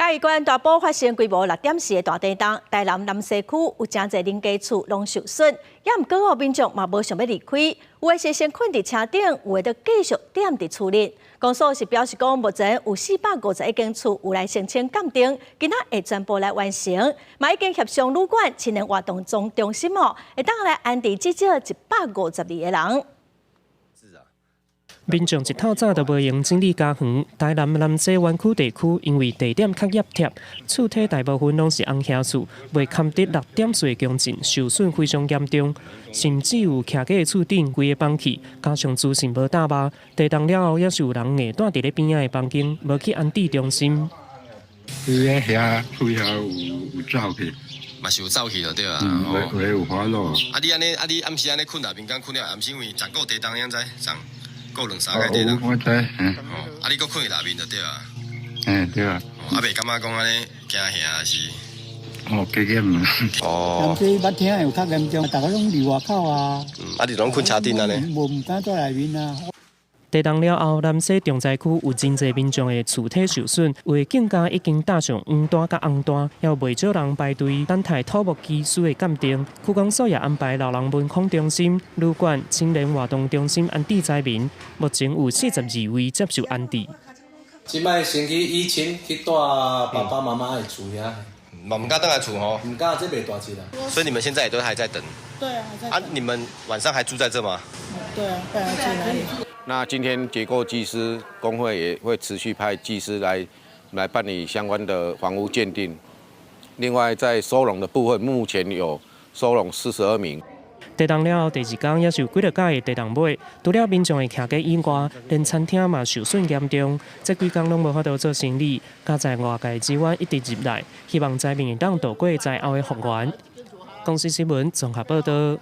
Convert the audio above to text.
嘉義縣大埔發生規模6.4的大地動，台南南勢區有誠濟人家厝攏受損，也毋過民眾嘛無想欲離開，有的是先睏佇車頂，有的就繼續踮佇厝裡。公所是表示講，目前有451間厝有來申請鑑定，今仔會全部來完成，嘛已經協商旅館、青年活動中心哦，會當來安置至少152個人。民眾一透早就無閒整理家園。台南南勢灣區地區因為地點較挹貼，厝體大部分攏是紅瓦厝，袂堪得6.4強震，受損非常嚴重，甚至有徛家的厝頂規个崩去，加上資訊無搭肉，地動了後也是有人硬蹛佇咧邊仔的房間，無去安置中心。伊遐厝遐有走去。嘛是有走去就對啊。有有有法咯。啊你按呢？啊你暗時按呢睏內面，敢睏了暗時因為昨閣地動，你知？昨閣兩三个地動。我知。哦，啊你閣睏佇內面就對啊。嗯，對啊。啊袂感覺講按呢驚嚇是？哦，加減。哦。這捌聽有較嚴重，逐家攏佇外口啊。啊，你攏睏車頂按呢？無毋敢蹛內面啊。地動了後，南勢重災區有真濟民眾的厝體受損，有的店家已經貼上黃單佮紅單，也有袂少人排隊等待土木技師的鑑定。區公所也安排老人文康中心、旅館、青年活動中心安置災民，目前有42位接受安置。這擺先去以前去蹛爸爸媽媽的厝遐。嘛毋敢轉來厝吼？毋敢，這袂大一啦。所以你們現在也都還在等？對啊，還在。啊，你們晚上還住在這嗎？對啊，不然住哪裡？那今天結構技師公會也會持續派技師來辦理相關的房屋鑑定。另外，在收容的部分，目前有收容42名。地動了後，第二工也是有幾若個的地動尾，除了民眾的徛家以外，連餐廳嘛受損嚴重。這幾工攏無法度做生意，佳哉外界支援一直入來，希望災民會當渡過災後的復原。公視新聞綜合報導。